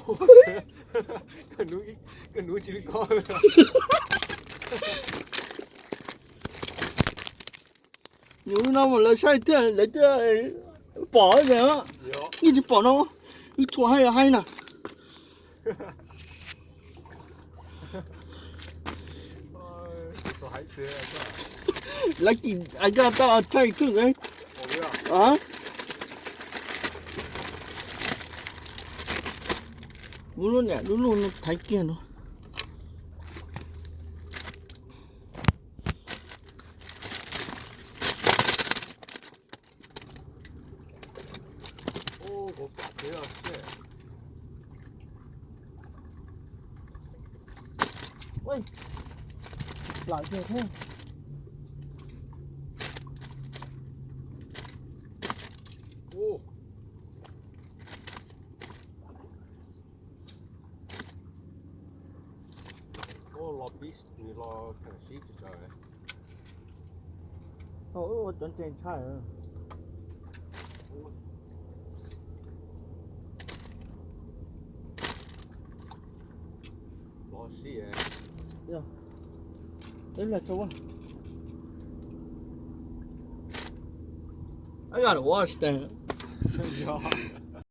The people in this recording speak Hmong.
Koj nub tsis li ko. Nws no mas lawv saib thiab, lawv thiaj pom. Yeej tsis pom no, wb thuam haib haib na. Lawv kim ai koj tau thaij tug. Muab lub niam lub luj thaiv kiag no. Plam kiag thiab. Los pib nws los kheem sib tsis tawm. Wb ua cov ntses ntshai. Los sib. Ib los tso. I got a wash there.